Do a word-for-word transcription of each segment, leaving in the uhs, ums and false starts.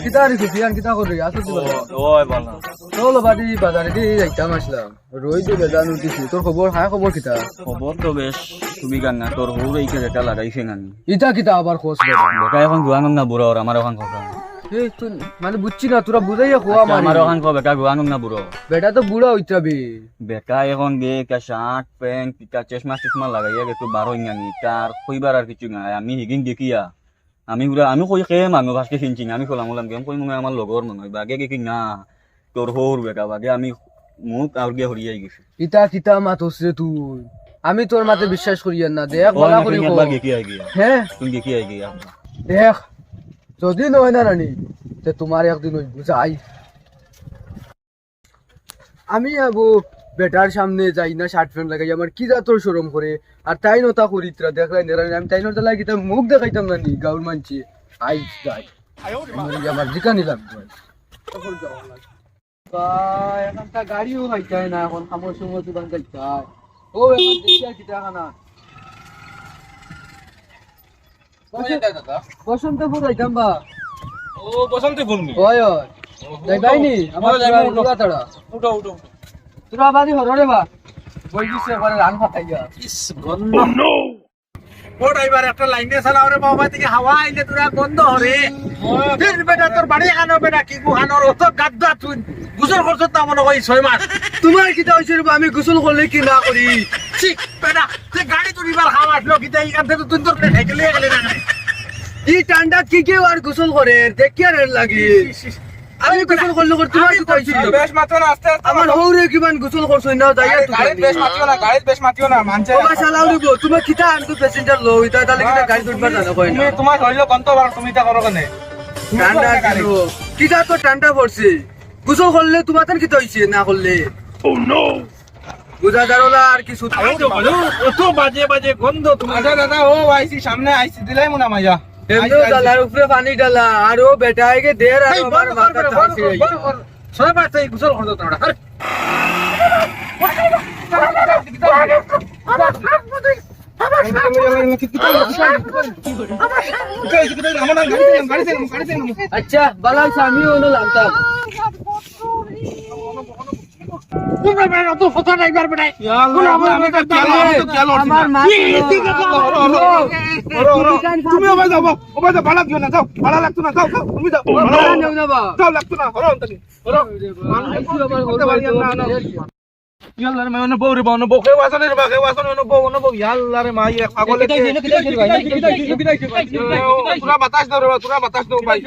কিতা রে সুফিয়ান, কিতা কররে? আছো তো বালা? ওই বালা। চলো বাড়ি বাজারেদি যাইতাম আছলাম। রইদে বেজান উঠিছে। তোর খবর, হায় খবর কিতা? খবর তো বেশ, তুমি গাঙ্গা, তোর হউর এই কেজেটা লাগাইছে নানি? ইতা কিতা আবার কস বেটা? বেটা অখন জোয়ান না বুড়া অর, আমার অখান কথা। এই তো, মানে বুঝছি না, তোরা বুঝাইয়া কওয়া আচ্ছা, মানে। আমার অখান কও বেটা, জোয়ান না বুড়া? বেটা তো বুড়া অইতা বে। বেটা অখন বে, কা শার্ট, প্যান্ট, কা চশমা, চশমা লাগাইয়া বে, তো বার অইন নানি, তার কইবার আর কিছু নাই। আমি হিগিন দেখিয়া আমি পুরা, আমি কই কে মানুষ আজকে চিনছি না, আমি কইলাম, কইলাম, কেমন কই মনে হয় আমার লগর মনে হয়, বাগে কি না, তোর হউর বেটা, বাগে আমি মুখ আর গিয়ে হরিয়াই গেছি। ইতা কিতা মাতস রে তুই? আমি তোর মাতে বিশ্বাস করি আর না, দেখ, ওই বালা না, করি তুই কো। একবার দেখি আই গিয়া। হ্যাঁ? তুই দেখি আই গিয়া। দেখ, যদি নয় না নানি, তে তোমার একদিন ওই বুঝাই। আমি আবু বেটার সামনে যাই না শার্ট প্যান্ট লাগাই, আমার কি জাতর শরম করে। আর তাইন অতা করিত্রা দেখলাই নেরা, আমি তাইনর জ্বালায় কিতা মুখ দেখাইতাম না নি গাউর মানষে। আই যাই। আমার, আমার জিকানি লাগবে। বা, এখন তা গাড়িও পাইতায় না, এখন খামোশ সময় দোকান যাইতায়। ও, এখন দেখিয়া কিতা খানা। কই যাইতায় দাদা? বসন্তপুর যাইতাম বা। ও, বসন্তপুর নি? ওই, ওই। ওহো। যাইবায় নি? আমার ওই, যাইমু, পুরা উঠো। লুয়া তাড়া। উঠো, উঠো, উঠো। তোরা বাড়ি হরো রে বা। বই দিছে একবারে রান ফাটাইয়া। ইস, গন্ধ। ও ড্রাইভার, একটা লাইনে চালাও রে বাবা, থেকে হাওয়া আইলে তোরা গন্ধ হরে। ও। ফির বেটা, তোর বাড়ি খানো বেটা, কি গুহানোর, অত গাদ্দা তুই। গোসল করছত না মনে হয় ছয় মাস। তোমার কিতা হইছে রে বা, আমি গোসল করলে কি না করি? ছি, বেটা, তে গাড়ি তুলিবার খাম আসলো কিতা, ইখান থেকে তুই তোর সাইকেল লইয়া গেলে না? ই ঠান্ডা কি কেউ আর গোসল করে? দেখিয়া রে লাগে। ইস, ইস, ইস। আমি গোসল করলে করে তোমার আমি কিতা হইছে? বেশ মাতো না, আস্তে আস্তে আমার মাতো। হউরে কিমান গোসল করছো না, যাইয়া গাড়ি, তো গাড়িত বেশ মাতিও না, গাড়িত বেশ মাতিও না, মানছে ও না। বাবা, শালা উড়িব, তুমি কিতা আনতো প্যাসেঞ্জার লও, ইতা তাহলে কিতা গাড়ি উঠবার জানো কয় না। তুমি তোমার হইলো গন্ধ বার, তুমি ইতা করো কেনে? ঠান্ডা গাড়ি। দিন, কিতা তো ঠান্ডা পড়ছে। গোসল করলে তোমার তার কিতা হইছে না করলে? বুঝা যার ওলা আর কিছু। আরে তো বলো, অত বাজে বাজে গন্ধ তুমি। আচ্ছা দাদা, ও আইছি, সামনে আইছি, দিলাই মুনা মাইয়া। এমনিও আইছি, আইছি। ডালার উপরে পানি ডালা, আর ও বেটা আগে দের আর এই আমার বন্ধ কর, মাথা বন্ধ কর, বন্ধ কর, বন্ধ কর। ছয় মাস এই গোসল করতো তোরা। আরে। আচ্ছা, বালা হইছে, আমিও অনো লামতাম। তোমরা বেটা, অত কথা নাই বার বেটা। ইয়া আল্লাহ, তোমরা আমি তো আমার খেয়াল, আমি তো খেয়াল করছি না। আমার মা এই, এই, এই, এই, হরো, হরো, হরো, হরো। তুমি ওবায় যাও, ওবায় যাও, ভাড়া দিও না, যাও, ভাড়া লাগতো না, যাও, যাও, তুমি যাও, ও, ভাড়া ভাড়া নেও না বা। যাও, লাগতো না, হরো, অন্তত, হরো। আইসি আমার করতে পারি না, না, না। ইয়া আল্লাহ রে মা, অনো বউ রে বা, অনো বউ, কেউ আছো নি রে বা, কেউ আছো নি, অনো বউ, অনো বউ, ইয়া আল্লাহ রে মা, ইয়ে পাগল কিতা হইছে। হইছে, কিতা হইছে, কিতা হইছে, কিতা হইছে, কিতা হইছে, কিতা হইছে, কিতা হইছে? এ, ও, তোরা বাতাস দেও রে বা, তোরা বাতাস দেও ভাই।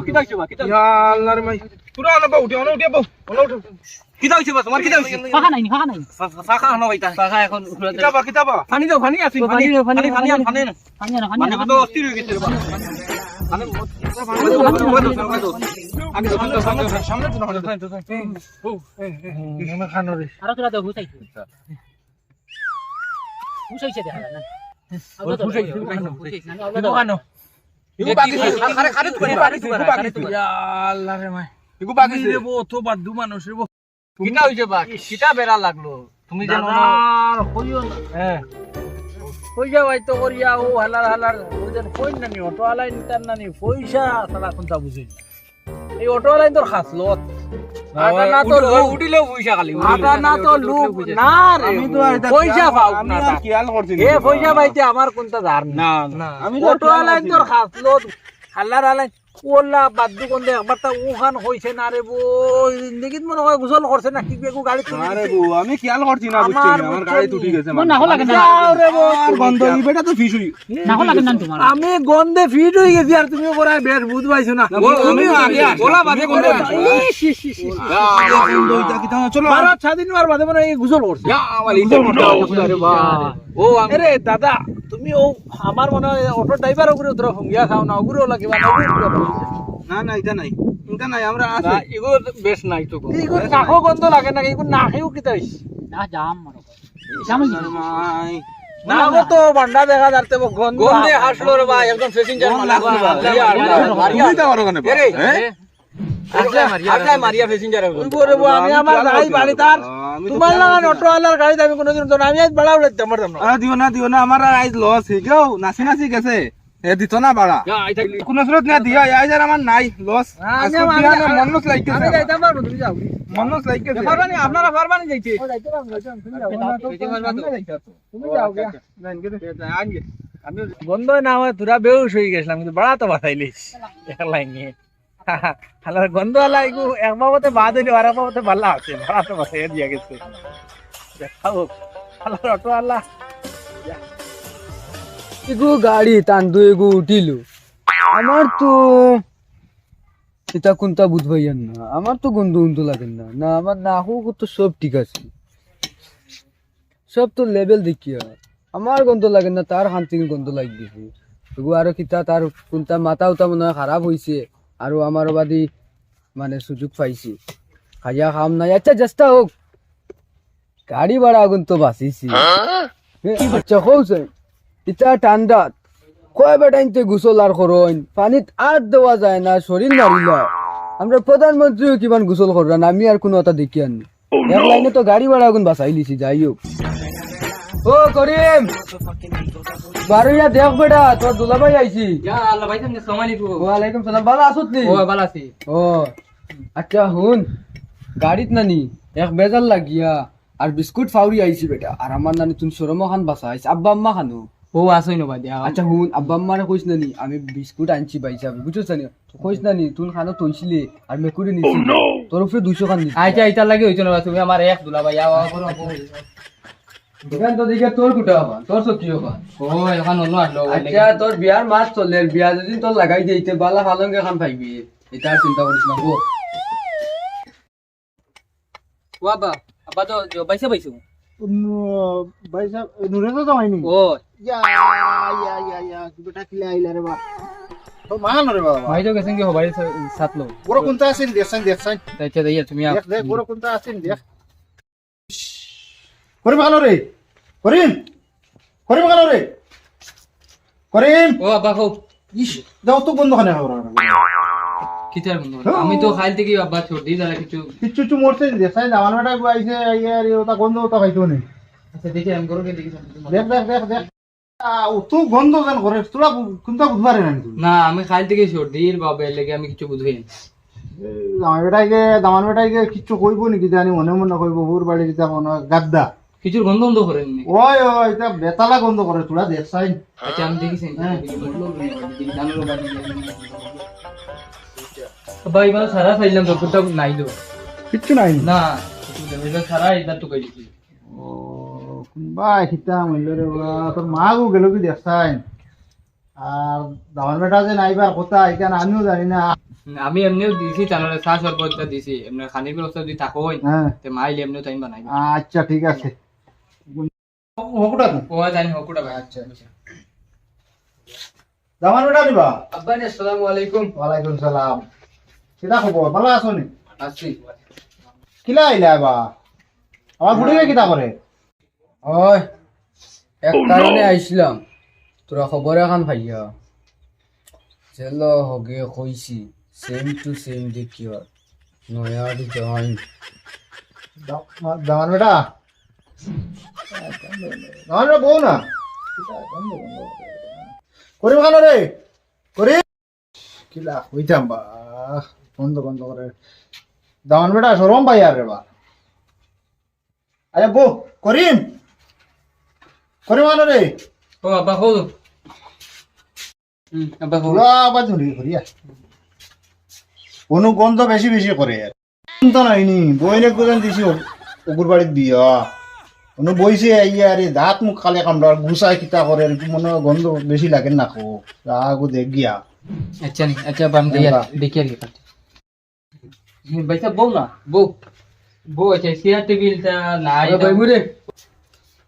কিতা হইছে বা, কিতা হইছে? ইয়া আল্লাহ রে মা, তোরা অনো বউ, উঠে, অনো উঠে বউ, অনো উঠে। কিতা হইছে বা, তোমার কিতা হইছে? পাখা নাই নি, পাখা নাই। পা-, পা-, পাখা আনো ভাই, তা। পাখা এখন উঠে। কিতা বা, কিতা বা? পানি দাও, পানি আছে, ও, পানি, পানি দাও, পানি, পানি, পানি, পানি আনো। পানি আনো, পানি পানি আনো, তো পানি। অস্থির হয়ে গেছে রে বাবা। পানি, পানি, পানি, পানি, পানি, পানি। আগে সামনে, সামনে, সামনে, সামনে, সামনে। ও, এ, এ, এ, এ, খানো রে। আরো তোরা তো হুঁশ আইছে। হুঁশ আইছে দেখা যায় না। ওর হুঁশ আইছে, হুঁশ আইছে। হুঁশ আইছে, না, ইগু খানো। ইগু বাকি খারে, খারে, খারে, খারে, খারে, খারে। ইয়া আল্লাহ রে মাই। ইগু বাকি রে বউ, অত বাদ্দু মানুষ রে বউ। কিতা হইছে বা? কিতা বেড়া লাগলো? তুমি জানো না? দাদা, আর কইও না। হ্যাঁ। পয়সা পাইতো করিয়া, ও হালার হালার, ও যেন কইন নানি, অটো আলাই নিতাম নানি, পয়সা ছাড়া কোনটা বুঝে। এই অটো আলাই তোর খাসলত। না, আটা না তো উঠিলে, লুট। উঠিলেও পয়সা খালি, উঠিলে। আটা না তো উঠিলে লুট, পয়সা। না রে, আমি তো আর এটা পয়সা খেয়াল পাও আমি না। আর খেয়াল করছি না। এ পয়সা পাইতে আমার কোনটা ধার না। না, না। আমি তো অটো খেয়াল আলাই করছি তোর না। খাসলত, হালার আলাই। ওলা বাদ্দু গন্ধে একবার তা উখান হইছে না রে বউ, জিন্দেগিত মনে হয় গোসল করছে না কি বেগু গাড়ি তুলি আরে দিছে। বউ, আমি খেয়াল করছি না, বুঝছি আমার না, আমার বুঝছো গাড়ি নি? তুটি গেছে, আমার মানে। নাকো লাগে না। যাও রে বউ, আর তুমি গন্ধ, যাও। এই বেটা তো ফিশ হই। নাকো লাগে না তোমার। আমি গন্ধে ফিট হয়ে গেছি আর তুমি ওরা বেশ বুঝ পাইছো না। না, বউ, তুমি আমি আগে আসো। ওলা বাদে তুমি গন্ধ ওরা আসো। ইস, ইস, ইস, ইস। আগে গন্ধ হইতা কিতা না, চলো। বারো স্বাধীন হওয়ার বাদে মনে হয় এই গোসল করছে। ইয়া, আমার ইচ্ছা গোসল করছে। আরে বাহ। ও, আমি আরে দাদা, তুমি ও আমার মনে হয় অটো ড্রাইভার ওগুলো তোরা ফোন গিয়া খাও না, ওগুলো লাগে বা না, ওগুলো লাগে। না, না, এটা নাই, এটা নাই, আমরা আছে। না, এগুলো তো বেশ নাই তো গো। এগুলো নাকও গন্ধ লাগে না, এগুলো নাকেও কিতা হইছে? না, জাম মনে হয়। জাম হইছে। মাই। না, ও তো বান্ডা দেখা যাচ্ছে, ও গন্ধ গন্ধে হাসলো রে ভাই, একদম প্যাসেঞ্জার গন্ধ মালা লাগলো। তুমি তো আমার ওখানে এরে, হ্যাঁ? এ? আসলে মারিয়া, আসলে মারিয়া প্যাসেঞ্জার ওই করে বউ, আমি আমি আমার খেয়াল নাই করছি না। বাড়ি তার। আমি তো তোমার খেয়াল লাগান করছি না। অটো আলার গাড়িতে আমি কোনোদিন উঠতাম না। আমি আজ ভাড়া উঠাইতাম পারতাম না। আরে দিও না, দিও না, আমার আর আজ লস হয়ে গেও, নাচি নাচি গেছে। এ দিত না ভাড়া। যা, আই থাকলি। কোনো সুরত না দিয়া, আই যার আমার নাই, লস। না, আমি, আজকে আমি, দিয়া আমি, না, আমি, মনস লাগতেছে আমি আমার। যাইতাম পারবো, তুমি যাও। মনস লাগতেছে। এ পারবানি, আপনারা পারবানি যাইতে। ও, যাইতে পারবো, যাইতে পারবো, তুমি যাও। যাইতে পারবা তো? তুমি যাও, আচ্ছা, গিয়া। আচ্ছা। যাইন, গেলে। এ, যাই, আইন গে। আমি গন্ধ না হয় তোরা বেহুশ হয়ে গেছিলাম, কিন্তু ভাড়া তো বাঁচাইলিস। এক লাইনে। হালার গন্ধ আলা এগু এক বাবতে বাদ হইলে আর এক বাবতে বালা আছে, ভাড়া তো বাঁচাইয়া দিয়া গেছে। দেখাও, হালার অটো আলা। এগু গাড়ি টান দু এগু উঠিল। আমার তো এটা কোনটা বুঝবাই আর না, আমার তো গন্ধ উন্ধ লাগে না। না, আমার নাকও তো সব ঠিক আছে, সব তো লেভেল দেখিয়া। আমার গন্ধ লাগে না, তার খান থেকে গন্ধ লাগি গেছে। এগু আরো কিতা, তার কোনটা মাথা উতা মনে হয় খারাপ হইছে, আরো আমার বাদি মানে সুযোগ পাইছে, খাইয়া কাম নাই। আচ্ছা, যেটা হোক, গাড়ি ভাড়া আগুন তো বাঁচিছি। এ, আচ্ছা, কও চাই, ইটা ঠান্ডাত কয় বেটাইনতে গোসল আর করইন, পানিত আর দেওয়া যায় না, শরীর নারিলা। আমরা প্রধানমন্ত্রীও কিমান গোসল কররা না, আমি আর কোনো কথা দেখিয়ার নি। এক লাইনে তো গাড়ি ভাড়া আগুন বাঁচাই লিছি, যাই হোক। ও করিম, বারইয়া দেখ বেটা, তোর দুলাভাই আইছি। ইয়া আল্লাহ, ভাই সাহেব, আসসালামু আলাইকুম। ওয়ালাইকুম সালাম, ভালা আছত নি? ও, ভালা আছি। ও, আচ্ছা হুন, গাড়িত নানি এক বেজার লাগিয়া আর বিস্কুট ফাউরি আইছি বেটা, আর আমার নানি তুন শরম খান বাঁচাইছ, আব্বা আম্মা খানো? ও, আসই নবা দিয়া। আচ্ছা হুন, আব্বা আম্মারে কইছ নানি আমি বিস্কুট আনছি ভাই সাহেব, বুঝছস নানি? কইছ নানি তুন খানো তৈছিলে আর মেকুরি নিছি। তোর উপরে দুইশো খান দিছি। আচ্ছা, ইটার লাগি হইতো না, তুমি আমার এক দুলাভাই, আও, আও, করো, করো। দোকান তো দেখে তোর কুটা হবা, তোর সত্যি হবা। ও, এখন অন্য আসলো, আচ্ছা, তোর বিয়ার মাস চলে, বিয়া যদি তোর লাগাই দিতে বালা ফালঙ্গে খান পাইবি, এটা আর চিন্তা করিস না গো। ও আব্বা, আব্বা তো জ-, বাইসা পাইছো। উম, ভাই সাহেব, নুরে তো জামাই নি? ও। ইয়া, ইয়া, ইয়া, ইয়া, বেটা কিলা আইলা রে বা? তো মা নো রে বাবা। ভাই তো গেছেন কি হবাই সা-, সাতলো। বড় কোনটা আছেন? দেখছেন, দেখছেন। তাই ইচ্ছা দেই তুমি আপ-, দেখ, দেখ, বড় কোনটা আছেন? দেখ। করিম খালো রে। করিম। করিম খালো রে। করিম। ও আব্বা, কও। ইস, যাও তো গন্ধ খানে খাবো না। কিতার গন্ধ? হ্যাঁ। আমি তো খাইল থেকে আব্বা সর্দি জ্বালা কিছু। কিচ্ছু কিছু মরছে নি, দেখছাই না, আমার বেটা আইছে, আইয়া রে, ওটা গন্ধ, ওটা খাইতো নি। আচ্ছা, দেখি, আমি গরু গিয়ে দেখি। দেখ, দেখ, দেখ, দেখ। আ, ও তো গন্ধ যেন করে, তোরা বু-, কোনটা বুঝবার না তুই? না, আমি খাইল থেকে সর্দির বাবে লেগে আমি কিছু বুঝি না। এই, আমার বেটাইকে, আমার বেটাইকে কিচ্ছু কইবো নাকি জানি, মনে মনে কইবো, ওর বাড়ি দিতে মনে হয় গাদ্দা। কিছুর গন্ধ গন্ধ করেন নি? ওই, ওই, এটা বেতালা গন্ধ করে, তোরা দেখছাই। আচ্ছা, আমি দেখি সেই হ্যাঁ। দেখি, বললো, দেখি, জানো, বাড়ি দিয়ে আমি ভাই, মানে সারা চাইলাম তো, কোনটা নাই তো। কিচ্ছু নাই নি? না, কিছু নাই, এটা সারা এটা তো কই দিছি। ও, কোনবা কিতা মইল রে বা, তোর মা গো গেল কি দেখছাই? আর দামান বেটা যে নাইবার কথা, এখানে আমিও জানি না। আমি এমনিও দিছি, জানো রে, চা শরবতটা দিছি, এমনি খানির ব্যবস্থা যদি থাকো হয়, হ্যাঁ। তে মা আইলে এমনিও টাইম বানাইবা। আচ্ছা, ঠিক আছে। হকুটা তো? ও, জানি হকুটা ভাই। আচ্ছা, আচ্ছা। জামাল বেটা দিবা? আব্বা নি, আসসালামু আলাইকুম। ওয়ালাইকুম সালাম। কিতা খবর? ভালা আছো নি? আছি। কিলা আইলা বা? আমার ফুড়িয়ে কিতা করে? ওই, এক কারণে আইছিলাম। তোরা খবর এখান পাইয়া। জেলো হগে কইছি, same to same দেখিও। নয়া ডিজাইন। দা-, দামান বেটা। দামান বেটা বউ না। করিম খান রে। করিম। কিলা কইতাম বা। বন্ধ বন্ধ করে। দামান বেটা শরম পাই আর রে বা। আরে বউ, করিম। করিম আনো রে। ও আব্বা, কও। হুম, আব্বা, কও। পুরা আবার ধরি ধরিয়া। অনু গন্ধ বেশি বেশি করে আর। চিন্তা নাই নি, বইনে কোথায় দিছি অ-, অগুর বাড়িত বিয়া। অনু বইছে আইয়া আরে দাঁত মুখ কালে কামড়ার, গুছায় কিতা করে, আর কি মনে হয় গন্ধ বেশি লাগে না খো। রাগও দেখ গিয়া। আচ্ছা নি, আচ্ছা, বাম দিয়া, হ্যাঁ, বা। দেখি আর কি। ভাই সাহেব, বউ না, বউ। বউ, আচ্ছা, চেয়ার টেবিলটা নাই, আরে এটা ভাই, মুরে।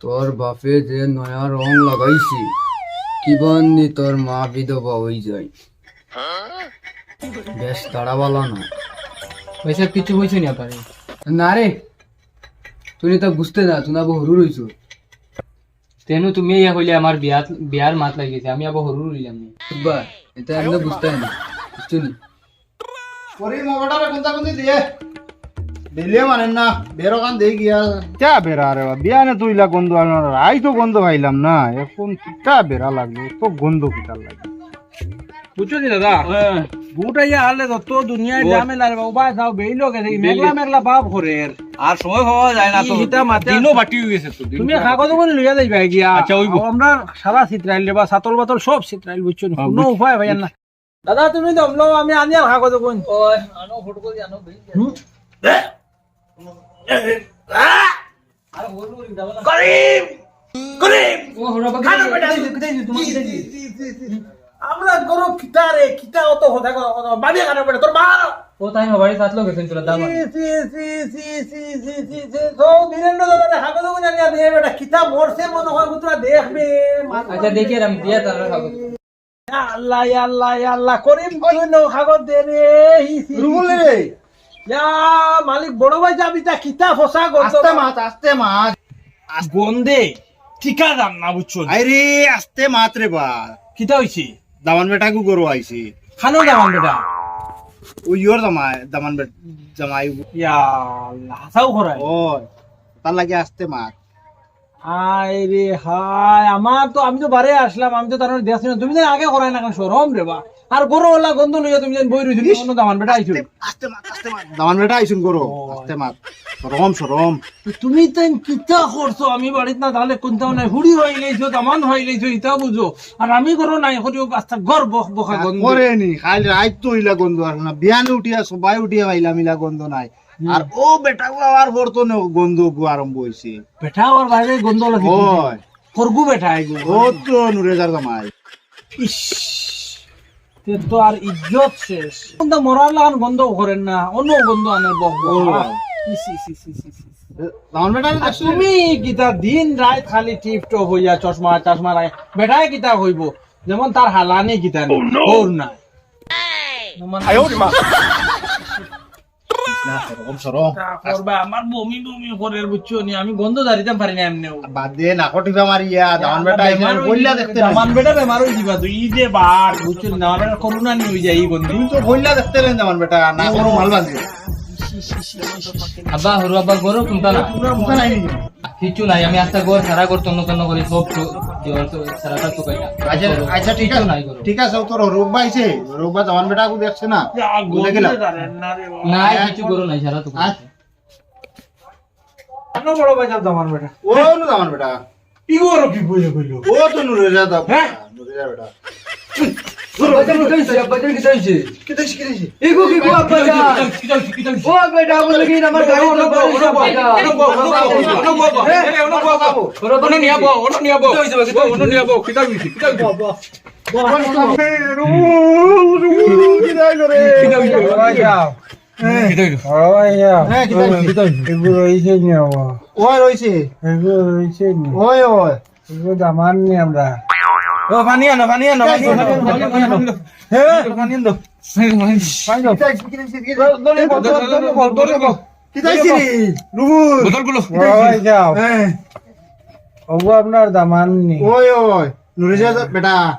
তোর বাপে যে নয়া রং লাগাইছে, কিবান্নি তোর মা বিধবা হই যায়। বেশ তাড়াওয়ালা না। ভাই সাহেব, কিছু কইছো নি আপনারে? না রে, তুই তো বুঝতে না, তুই না বহু হুরু রইছো। তেনু তুমি ইয়া কইলে আমার বিয়াত, বিয়ার মাত লাগি গেছে, আমি আবার হুরু রইলাম নি। বা, এটা আমি তো বুঝতে না, বুঝছো নি? করি মোবাইলটা কোনটা কোনটা দিয়ে? দিলে মানে না, বেরো কান দিয়ে গিয়া। কিতা বেরা রে বা? বিয়ানে তো ইলা গন্ধ আনার, আই তো গন্ধ পাইলাম না। এখন কিতা বেরা লাগলো? তো গন্ধ কিতা লাগে? বুঝছো নি দাদা? হ্যাঁ। ভোট আইয়া হারলে যত দুনিয়ার ও। ঝামেলা রে বাবা, যাও বেইলো গেছে, বেইলো। মেঘলা মেঘলা ভাব করের। আর সময় পাওয়া যায় না তো। এই হিতা মাতে দিনও বাটি অই গেছে তো, দিন তুমি খারাপ। কাগজ ওখানে লইয়া যাইবা গিয়া। আচ্ছা, ওই বো- আমরা সারা ছিতরাইল রে বা, সাতল বাতল সব ছিতরাইল, বুঝছো নি? হ্যাঁ, কোনো বুঝ- উপায় ভাইয়া না। দাদা, তুমি দম লও, আমি আনিয়ার কাগজ ওখানে। ওই, আনো ফটো করি আনো, বেইলো। হুম। করিম! করিম! ও, হলো বাকি খানো বেটা। কোথায় গেলি, কোথায় গেলি, তোমার কোথায় গেলি? আমরা গরু কিতা রে, কিতা অত কথা, কথা, কথা, ভাবি খানো বেটা, তোর মা। ও তাই না, বাড়ি সাত লোক গেছেন তোরা, দাম আছে। সি, সি, সি, সি, সি, সি, সি, সি, সব বীরেন্দ্র দাদা রে, হাগো দোকানে নিয়ে দিয়ে বেটা, কিতা মরছে মনে হয়, তোরা দেখবে, মাথা আচ্ছা, দেখি আর আমি দিয়া তারা খাবো। ইয়া আল্লাহ, ইয়া আল্লাহ, ইয়া আল্লাহ, করিম, তুই নো খাগর দে রে, হি, হি, হি। রুবুল রে। ইয়া মালিক, বড় ভাই যাবি তা কিতা ফসা গন্ধ। আস্তে মাত, আস্তে মাত। আস- গন্ধে টিকা দাম না বুঝছো নি? আরে আস্তে মাত রে বা। কিতা হইছে? দামান বেটা গু গরু আইছে। খানো দামান বেটা? ওই ওর জামাই, দামান বেট-, জামাই। ইয়া আল্লাহ, হাসাও করাই। ও, তার লাগে আস্তে মাত। হায় রে হায়, আমার তো, আমি তো বারে আসলাম, আমি তো তার মানে দেখছি না। তুমি যেন আগে করাই না, কেন শরম রে বা। আর গরু ওলা গন্ধ লইয়া তুমি যেন বই রইছো, তুমি অন্য দামান বেটা আইছো। আস্তে, আস্তে মাত, আস্তে মাত। দামান বেটা আইছুন গরু, ও। আস্তে মাত। শরম, শরম। তো তুমি তাই কিতা করছো? আমি বাড়িত না, তাহলে কোনটাও নাই। হুড়ি হয়ে গেছো, দামান হয়ে গেছো, ইটা বুঝো। আর আমি গরু নাই করিও, আস্তা ঘর বক বকা গন্ধ। করে নি, খালি রাইত তো ইলা গন্ধ আর না। বিয়ানে উঠিয়া, সবাই উঠিয়া পাইলাম ইলা গন্ধ নাই। হুম। আর ও বেটা গু আবার পড়তো না, গন্ধ গু আরম্ভ হইছে। বেটা ওর বাইরে গন্ধ লাগে। ওই। করগু বেটা এগু। ও তো নুরেজার জামাই। ইস, তে তো আর ইজ্জত শেষ। কোনটা মরার লাগান গন্ধ করেন না, অন্য গন্ধ আনে বক বক। ও। ইস, ইস, ইস, ইস, ইস, ইস। এ, দামান বেটা আর দেখছো? তুমি কিতা দিন রাইত খালি টিপ টপ হইয়া চশমা, চশমা লাগে। বেটায় কিতা হইব? যেমন তার হালানি কিতা নেই, Oh, no! ওর না। না, শরম, শরম। তা করবা, আমার বমি বমি করের, বুঝছো নি? আমি গন্ধ দাঁড়িতাম পারি না এমনেও। বাদ দে, নাকো টিপা মারিয়া, দামান বেটা, ইমান বেমার কইলা দেখতে নাই। দামান বেটা বেমার হই দিবা তুই, ই যে বাট, বুঝছো নি? দামান বেটা করোনা নি হই যায় ই গন্ধ। তুমি তো কইলা দেখতে নাই দামান বেটা, না করো মাল বাদ দে। আব্বা, হরু আব্বা, গরু কোনটা না? কোনটা নাই নি? কিচ্ছু নাই, আমি আস্তা ঘর সারা ঘর তন্ন তন্ন করি, সব তো, কি বলতো, সারাটা তো কইটা। আচ্ছা, আচ্ছা, ঠিক কিচ্ছু আছে। নাই ঘরো। ঠিক আছে, ও তো রোগ পাইছে, রোগ বা দামান বেটা কো দেখছে না। ইয়া, ও দেখে না। গন্ধ দাঁড়ায় না রে বাবা। না, কিচ্ছু ঘরো নাই, সারা তো আচ্ছা। কইটা। আনো বড় ভাই সাহেব দামান বেটা। ও নো দামান বেটা। ইগো আরো কি কইলে কইলো? ও তো নুরে যা দাও। হ্যাঁ? নুরে যা বেটা। আব্বাজান, কিতা হইছে? আব্বাজান, কিতা হইছে? কিতা হইছে, কিতা হইছে? ইগো, ইগো, আব্বাজান। কিতা হইছে, কিতা হইছে? ও বেটা, বলে কি আমার গাড়ি তো গাড়ি সব বেটা। অনো নিয়া বও, অনো নিয়া বও। কিতা হইছে, কিতা হইছে? অনো নিয়া বও, কিতা হইছে, কিতা হইছে? কিতা হইছে? কিতা হইছে? ও ভাইয়া। হ্যাঁ, কিতা হইছে? হ্যাঁ, কিতা হইছে? এগুলো রইছে নি বাবা? ও রইছে। এগুলো রইছে নি? ওই, ওই। এগুলো দামান নি আমরা। ও, পানি আনো, পানি আনো, পানি আনো, পানি আনো, পানি আনো। হ্যাঁ? পানি আনো। পানি আনো। কিতা হইছে রে? রুবুল। বোতলগুলো। ওই যাও। হ্যাঁ। ওগো আপনার দামান নি। ওই, ওই। নুরে যা বেটা।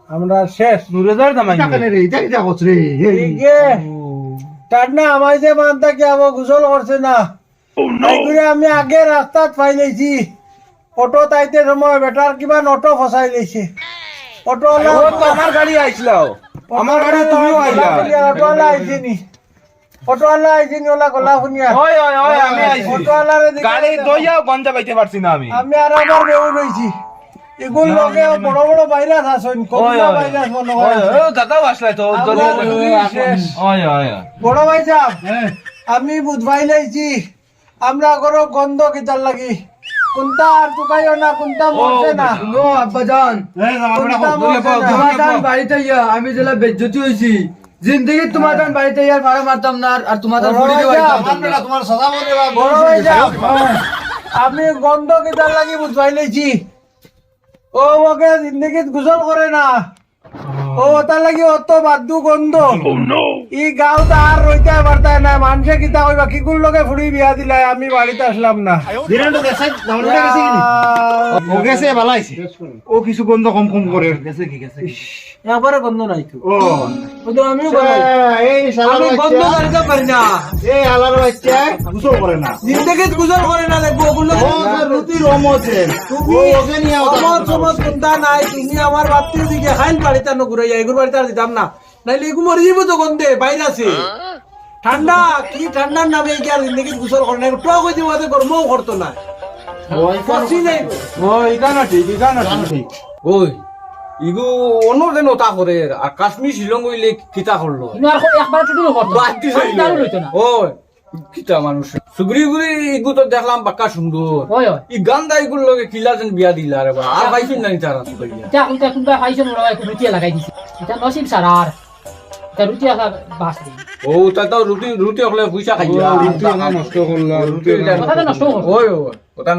আমরা শেষ। নুরে যার দামান নি। টাকা নে রে, ইটা কিতা করছ রে? এই। এই যে, ও। তার না আমায় যে মানতা কি আবার গোসল করছে না। Oh, no! তাই করে আমি আগে রাস্তাত পাই লাইছি। অটো তাইতে সময় বেটার কিবা অটো ফসাই লাইছে। অটো আলা ও তো আমার গাড়ি আইছলাও। আমার গাড়ি তুমিও আইলা। অটো আলা আইছে নি। অটো আলা আইছে নি, ওলা গলা শুনিয়া। ওই, ওই, ওই, আমি আইছি। অটো আলারে দিকে গাড়ি দইয়াও গঞ্জা পাইতে পারছি না আমি। আমি আর আমার বেউ রইছি। এগুলো না, লগে না, না। বড় বড় ভাইরাস আছইন, ওই, করোনা ওই। ভাইরাস মনে হয় ওই, আছে। ওই, দাদাও আসলে তো, আমরা জলদি দুই আসলে। শেষ। ওই, ওই, ওই। বড় ভাই সাহেব, হ্যাঁ। আমি বুঝবাই লাইছি। আমরা করো গন্ধ কিতার লাগি? কোনটা আর টুকাইও না, কোনটা ও, মরছে না। হুনো আব্বাজান, এই, আমার বেটা কোনটা কো, মরছে না। তোমার দান বাড়িতে আইয়া আমি যেলা বেজ্জতি হইছি, জিন্দেগি তোমার দান বাড়িতে আইয়া আর ভাড়া মারতাম না, আর, আর তোমার দান ফুড়ি দিবাইতাম না। আমার বেটা তোমার সাদা মনে বা বড় হয়ে যাও। আমি গন্ধ কিতার লাগি বুঝাই লইছি। ও ওকে জিন্দেগিত গোসল করে না। ও, ওটার লাগি অত বাদ্দু গন্ধ। Oh, no! ই গাঁও তো আর রইতে পারতায় না। মানুষে কিতা কইবা, কিগুর লগে ফুড়ি বিয়া দিলাই, আমি বাড়িতে আসলাম না। ধীরেন তো গেছে, দামান বেটা গেছে কি নি? ও গেছে, ভালা আইছে। ও কিছু গন্ধ কম কম করে। গেছে কি, গেছে কি? ইস, একবারে গন্ধ নাই তো। ও। ও তো আমিও বানাই। এই শালার আমি গন্ধ বাচ্চা। বাড়িতে পারি না। এই শালার বাচ্চা গোসল করে না। জিন্দেগিত গোসল করে না, দেখবো ওগুলো। ও, রুটি রমজে। তুমি ও, ওকে নিয়ে আও। আমার সমাজ কোনটা নাই, তুমি আমার বাড়িতে দিকে হাইন বাড়িতে আনো ঘুরে যাই, এগুর বাড়িতে আর দিতাম না। নাইলে এগু মরি যাইবো তো গন্ধে, বাইরে আছে। ঠান্ডা, কি ঠান্ডার নামে এই কি আর জিন্দেগিত গোসল করে না, একটু টক হয়ে যাবো, গরমও করতো না। ও, এই কারণে পচি যাইবো। ও, এই কারণে ঠিক, এই কারণে ঠিক। ওই, ইগু অন্য দিন ওটা করে, আর কাশ্মীর শিলং হইলে কিতা করলো? ইনো আর কই একবার টুটু করতো। বাদ দিছে আমি ইনো। দারুণ হইতো না। ওই, কিতা মানুষ। সুগরি গুরি ইগু তো দেখলাম বাক্কা সুন্দর। ওই, ওই। ই গান্দা ইগুর লগে কিলা যেন বিয়া দিলা রে বা। আর পাইছুন না নি তারা তো ভাইয়া। এটা এখন তো এখন তো পাইছো না, একটু রুটিয়া লাগাই দিছে। এটা নসিব সারার। এটা রুটি আসা বাস নেই। ও, তা তো রুটি, রুটি হকলে পয়সা খাইয়া। ও, রুটি আমার নষ্ট করলা, রুটি রুটি আমার কথা তো নষ্ট করলা। ওই, ওই, কথা